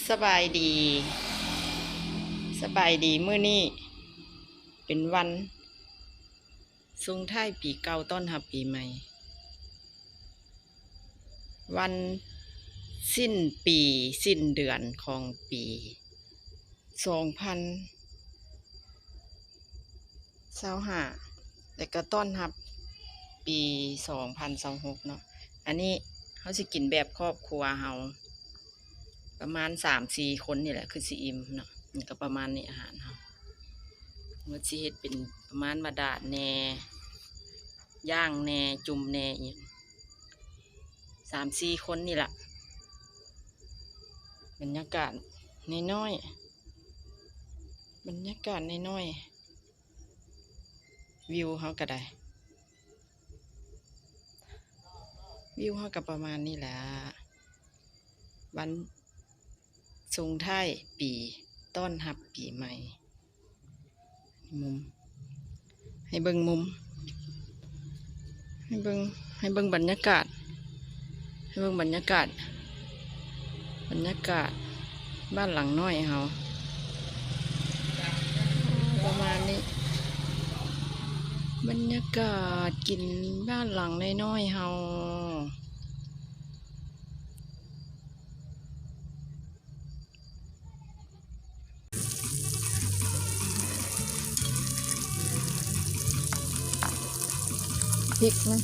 ສະບາຍດີ ສະບາຍດີ ມື້ນີ້ເປັນວັນສົ່ງທ້າຍປີເກົ່າ ຕ້ອນຮັບປີໃໝ່ ວັນສິ້ນປີ ສິ້ນເດືອນຂອງປີສອງພັນ ຊາວຫ້າ ແລ້ວກໍຕ້ອນຮັບປີສອງພັນຊາວຫົກເນາະ. ອັນນີ້ເຮົາຊິກິນແບບຄອບຄົວເຮົາ ປະມານສາມສີ່ຄົນນີ້ແຫຼະ ຄືຊິອີ່ມເນາະ. ນີ້ກໍປະມານນີ້ອາຫານເຮົາ ເຮົາຊິເຮັດເປັນປະມານວ່າດາດແດ່ ຍ່າງແດ່ ຈຸ່ມແດ່ ອີ່ຫຍັງ ສາມສີ່ຄົນນີ້ລະ. ບັນຍາກາດນ້ອຍໆ ບັນຍາກາດນ້ອຍໆ ວິວເຮົາກໍໄດ້ ວິວເຮົາກໍປະມານນີ້ລະ ວັນສົ່ງທ້າຍປີ ຕ້ອນຮັບປີໃໝ່. ມຸມ ໃຫ້ເບິ່ງມຸມ ໃຫ້ເບິ່ງ ໃຫ້ເບິ່ງບັນຍາກາດ ໃຫ້ເບິ່ງບັນຍາກາດ ບັນຍາກາດບ້ານຫຼັງນ້ອຍເຮົາ ປະມານນີ້ ບັນຍາກາດກິນບ້ານຫຼັງນ້ອຍໆເຮົາ. ພິກນະ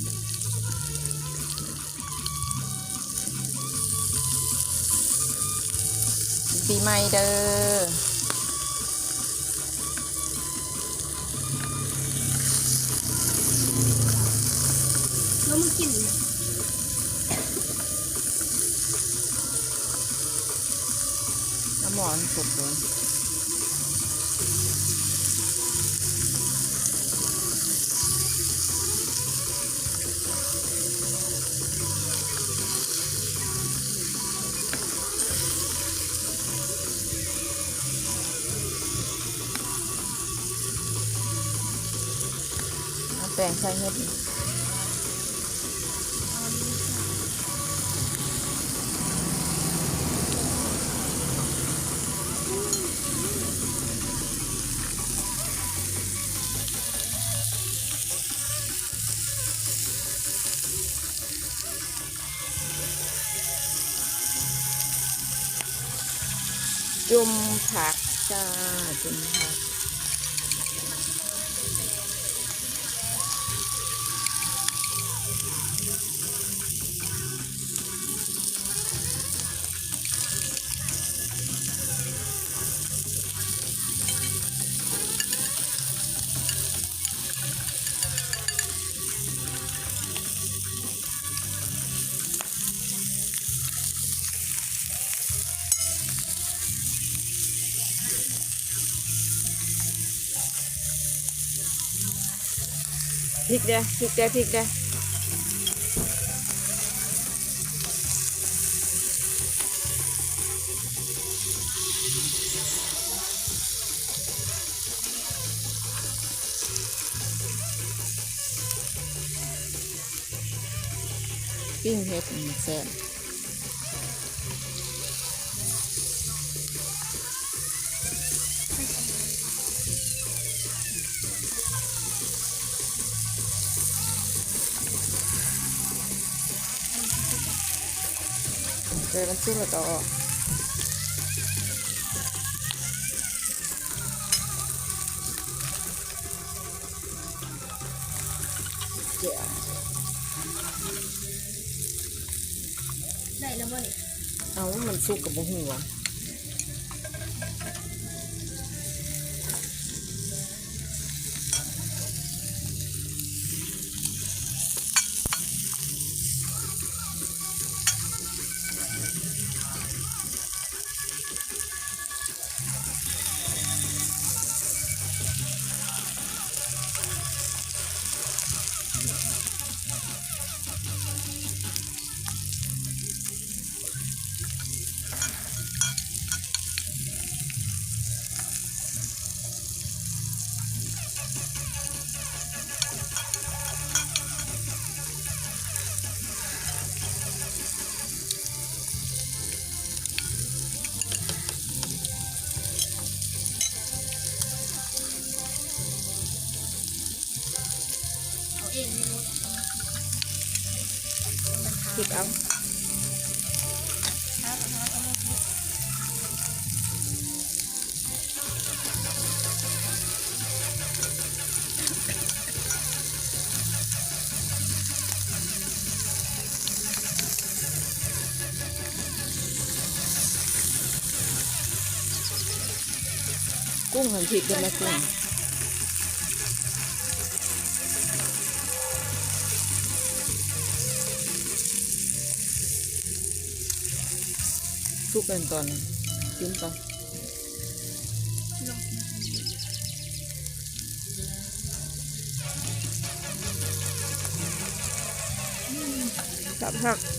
ປີໃໝ່ເດີ. ແລ້ວມາກິນ ເອົາໝໍ້ໃຫ້ກົດເບິ່ງ ເອົາແປ້ງໃສ່ເຮັດ. ຈຸ່ມຜັກຈ້າ ຈຸ່ມຜັກ. ພິກເດີ້ ພິກເດີ້ ພິກເດີ້. ປີ້ງເຫັດນີ້ແຊບ. ເດີ ມັນສຸກແລ້ວກໍເອົາອອກ. ແຈ່ວ ໄດ້ແລ້ວບໍ່ນີ້? ເອົ້າ ມັນສຸກກໍບໍ່ຮູ້ຫວາ. ເ ເອົາ ກຸ້ງຫັ້ນ ພິກໄດ້ໄໝກຸ້ງ? ສຸກແລ້ວຕອນນີ້ ກິນກ່ອນ. ແຊບໆ.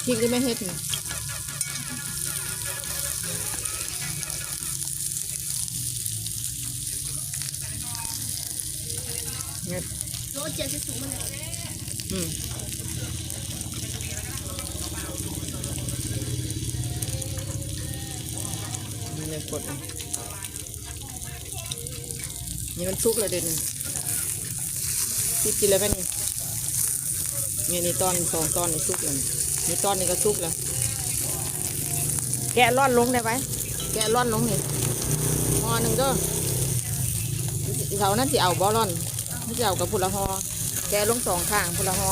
ພິກໄດ້ແມ່ເຮັດນີ້ ເຮັດ ໂລເຈັດສິບສູງມາແລ້ວ ອືມ ນີ້ເລີຍກົດ ນີ້ມັນສຸກແລ້ວເດ້ນີ້ ຕິດກິນແລ້ວແມ່ນນີ້ ນີ້ ນີ້ຕອນ ສອງຕອນນີ້ສຸກແລ້ວ ນີ້ຕອນນີ້ກໍສຸກແລ້ວ ແກະລ່ອນລົງໄດ້ໄວ ແກະລ່ອນລົງນີ້ ຫໍ່ໜຶ່ງເດີ ເຂົານັ້ນຊິເອົາບໍ່ລ່ອນ ມັນຊິເອົາກັບພຸ້ນລະຫໍ່ ແກະລົງສອງຂ້າງພຸ້ນລະຫໍ່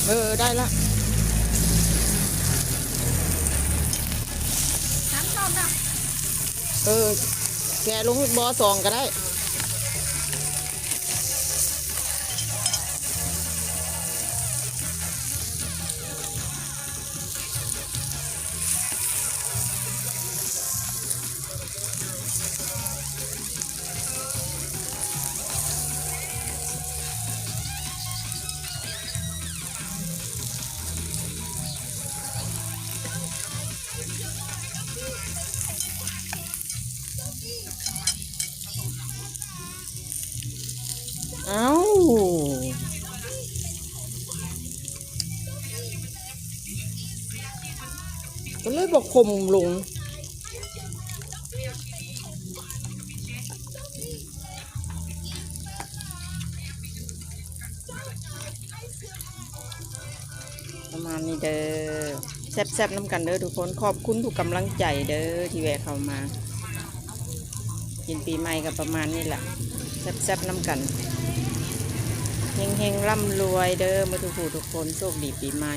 ເອີ ໄດ້ລະ ເອີ ແກະລົງບໍ່ສອງກໍໄດ້. ອ້າວ ກໍເລີຍບໍ່ຂົມລົງ. ປະມານນີ້ເດີ ແຊບໆນຳກັນເດີທຸກຄົນ ຂອບຄຸນທຸກກຳລັງໃຈເດີທີ່ແວະເຂົ້າມາ ກິນປີໃໝ່ກໍປະມານນີ້ລະ ແຊບໆນຳກັນ ເຮັງໆລ່ຳລວຍເດີໝົດທຸກຜູ້ທຸກຄົນ ໂຊກດີປີໃໝ່.